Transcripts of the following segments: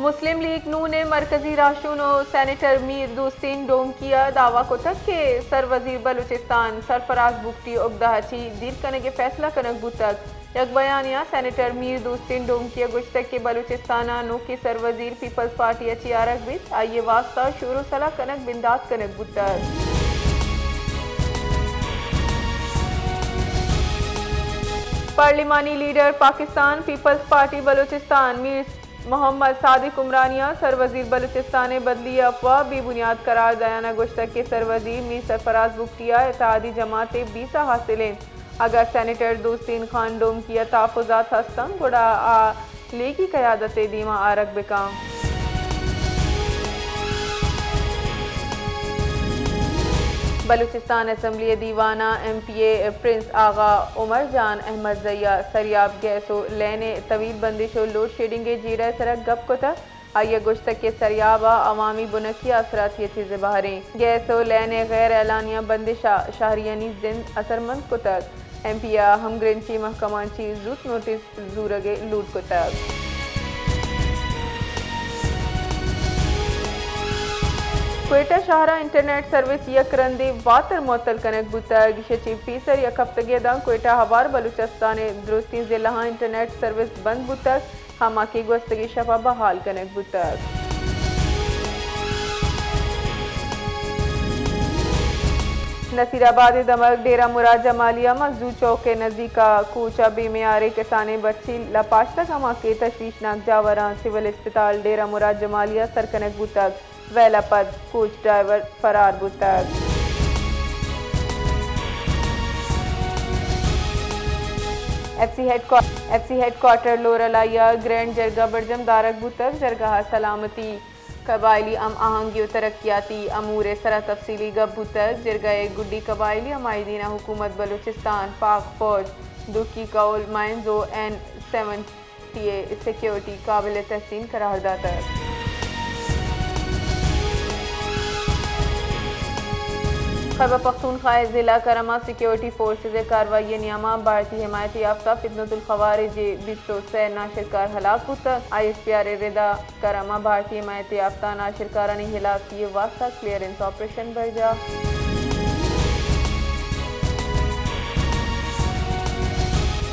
مسلم لیگ نون ءِ مرکزی راہشون ءُ سینیٹر میر دوستین ڈومکی ءَ دعوی کتگ کہ سروزیر بلوچستان سرفراز بگٹی ءِ اگدہ ءَ چہ دیر کنگ ءِ فیصلہ کنگ بوتگ۔ یک بیانیہ ءَ سینیٹر میر دوستین ڈومکی ءَ گوشتگ کہ بلوچستان ءِ نوکیں سروزیر پیپلز پارٹی ءَ چہ آرگ بیت، آئی ءِ واستہ شور ءُ صلاح کنگ بندات کنگ بوتگ۔ پارلیمانی لیڈر پاکستان پیپلز پارٹی بلوچستان میر محمد صادق عمرانی ءَ سروزیر بلوچستان ءِ بدلی ءِ افواہ بے بنیاد قرار دئیان ءَ گوشتگ کہ سروزیر میر سرفراز بگٹی ءَ اتحادی جماعت ءِ بیسہ حاصل انت۔ اگاں سینیٹر دوستین خان ڈومکی ءَ تحفظات ہست انت، گڑا آ لیگی قیادت ءِ دیما آرگ بکن۔ بلوچستان اسمبلی ءِ دیوان ءَ ایم پی اے پرنس آغا عمر جان احمدزئی ءَ سریاب گیس ءُ لین ءِ طویل بندش ءُ لوڈ شیڈنگ ءِ جیڑہ ءِ سرا گپ کتگ۔ آئی ءَ گوشتگ کہ سریاب ءَ عوامی بنکی آسراتی ءِ چیزے بہریں۔ گیس ءُ لین ءِ غیر اعلانیہ بندش ءَ شہریانی زند اثرمند کتگ۔ ایم پی اے ءَ ہمگرنچی محکمہاں چہ زوت نوٹس زورگ ءِ لوٹ کتگ۔ کوئٹہ شہر ءَ انٹرنیٹ سروس یک رندے واتر معطل کنگ بوتگ۔ ایشی ءَ چہ پیسر یک ہفتگے داں کوئٹہ ہوار بلوچستان ءِ درستیں ضلعاں انٹرنیٹ سروس بند بوتگ۔ ہما کہ گوستگیں شپ ءَ بحال کنگ بوتگ۔ نصیر آباد ءِ دمگ ڈیرہ مراد جمالی ءَ مزدور چوک ءِ نزیک ءَ کوچ ءَ بے میاریں کسانیں بچی لپاشتگ، ہما کہ تشویشناک جاوراں سول اسپتال ڈیرہ مراد جمالی ءَ سر کنگ بوتگ۔ ویل ءَ پد کوچ ڈرائیور فرار بوتگ۔ F C head quar-, F C head quarter Loralai ءَ گرینڈ جرگہ برجم دارگ بوتگ۔ جرگہ ءَ سلامتی، قبائلی ہم آہنگی ءُ ترقیاتی امور ءِ سرا تفصیلی گپ بوتگ۔ جرگہ ءِ گڈی قبائلی ہمائیدین ءَ حکومت بلوچستان، پاک فوج، دوکی کول مائنز ءُ این سیون ٹی ءِ سیکیورٹی قابل تحسین قرار داتگ۔ خیبر پختونخوا ءِ ضلع کرم ءَ سیکیورٹی فورسز ءِ کاروائی ءِ نیام ءَ بھارتی حمایت یافتہ فتنۃ الخوارج ءِ بیست ءُ سئے ناشرکار ہلاک بوتگ۔ آئی ایس پی آر ءِ رد ءَ کرم ءَ بھارتی حمایت یافتہ ناشرکارانی ہلاسی ءِ واستہ کلیئرنس آپریشن برجاہ۔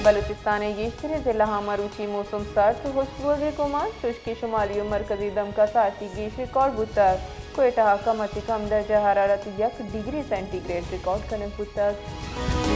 بلوچستان ءِ گیشتریں ضلعاں مروچی موسم سرد ءُ ہشک بوگ ءِ گمان، چوشکہ شمالی ءُ مرکزی دمگ ءَ سارتی گیش ریکارڈ بوتگ۔ کوئٹہ ءَ کم ءَ چہ کم درجہ حرارت یک ڈگری سینٹی گریڈ ریکارڈ کنگ بوتگ۔